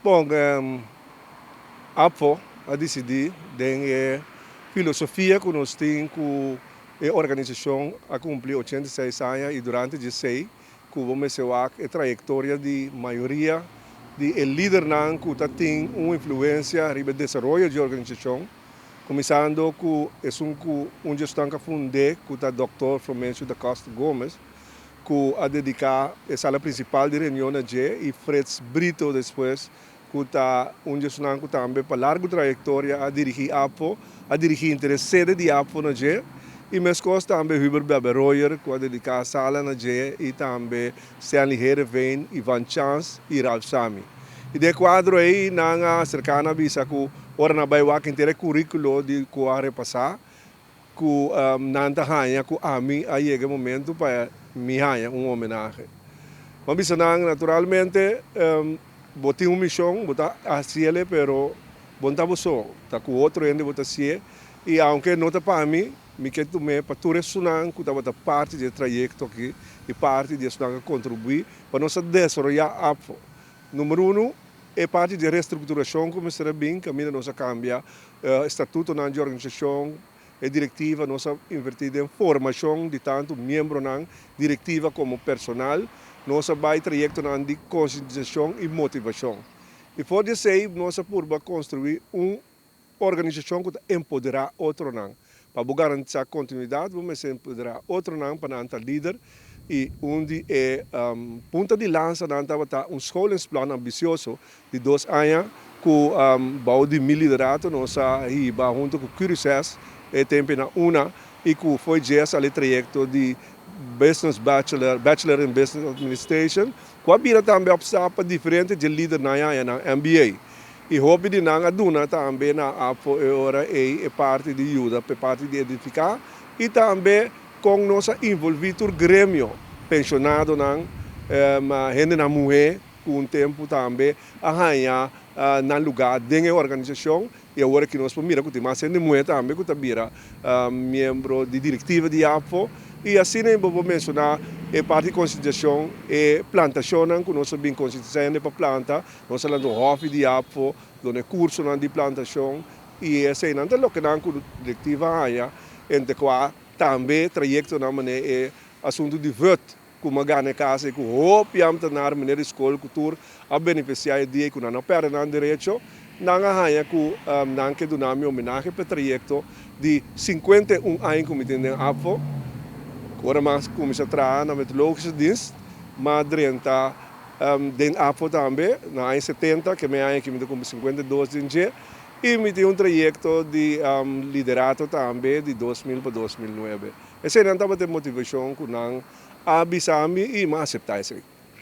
Bon, ABVO a disidí den e filosofia ku nos tin ku e organisashon a kumpli 86 aña i durante di esei ku bo mester wak e trayektoria di mayoria di e lidernan ku ta tin un influensia riba e desaroyo di e organisashon, kuminsando ku esun ku un dje esnan ku a fund'é ku ta Dòktor Flomencio da Costa Gomez ku a dediká e sala prinsipal di reunion na dje i Frits Brito despues ku ta un di esnan ku tambe pa largu trayektoria a dirigí ABVO, a dirigí henter e sede di ABVO na dje i meskos tambe Hubert Bebe Royer ku a dediká sala na dje i tambe Stanley Heerenveen, Ivan Chance i Ralph Sami. I den e kuadro ei nan a aserká nan a bisa ku ora nan bai wak henter e kuríkulo di ku a repasá ku nan ta haña ku ami a yega e momentu pa mi haña un homenahe. Mi a bisa nan, naturalmente bo tin un mishon, bo ta hasiel pero bo no ta bo so, ta ku otro hende bo ta hasié i aunke no ta pa mi, mi ke tum'é pa tur esunnan ku tabata parti di e trayekto aki i parti di esunnan ku a kontribuí pa nos a desaroyá ABVO. Numero uno, e parti di restrukturashon ku mester a bin kaminda nos a kambia estatutonan di organisashon, e direktiva, nos a invertí den formashon di tantu miembronan, direktiva komo personal, nos a bai trayektonan di konsientisashon i motivashon. I for di esei nos a purba konstruí un organisashon ku ta empoderá otronan. Pa bo garantisá kontinuidat bo mester empoderá otronan pa nan ta lider i un di e punta di lansanan tabata un scholingsplan ambisioso di dos aña ku bou di mi liderato nos a hiba hunto ku Curises e tempu na una i ku fo'i dje a sali trayekto di Business Bachelor, Bachelor in Business Administration, ku a bira tambe opstap pa diferente dje lidernan a haña nan MBA. I hopi di nan a duna tambe na ABVO e ora ei e parti di yuda pa e parti di edifiká i tambe kon nos a involví tur gremio, penshonadonan, hendenan muhé ku un tempu tambe a haña nan lugá den e organisashon i awor aki nos por mira ku tin mas hende muhé tambe ku ta bira miembro di direktiva di ABVO i asina bo por menshoná e parti di konsientisashon, e plantashonnan ku nos a bin konsientisá hende pa planta. Nos a lanta un hòfi di ABVO, duna e kursonan di plantashon i eseinan ta lokenan ku direktiva a haña entre kua tambe trayektonan manera e asuntu di vùt ku mi a gana e kas ei ku hopi amtenar manera di skol ku tur a benefisiá e dia ei ku nan a pèrdè nan derecho. Nan a haña ku nan ke duna mi homenahe pa e trayekto di 51 aña ku mi tin den ABVO. Ora mi a kuminsá traha na Meteorologische Dienst, mi a drenta Den ABVO tambe, na aña 70, ke mi aña aki mi ta kumpli 52 den dje, i mi tin un trayekto di liderato tambe di 2000 pa 2009. Eseinan tabata e motivashon ku nan a bisa mi i mi a aseptá esei.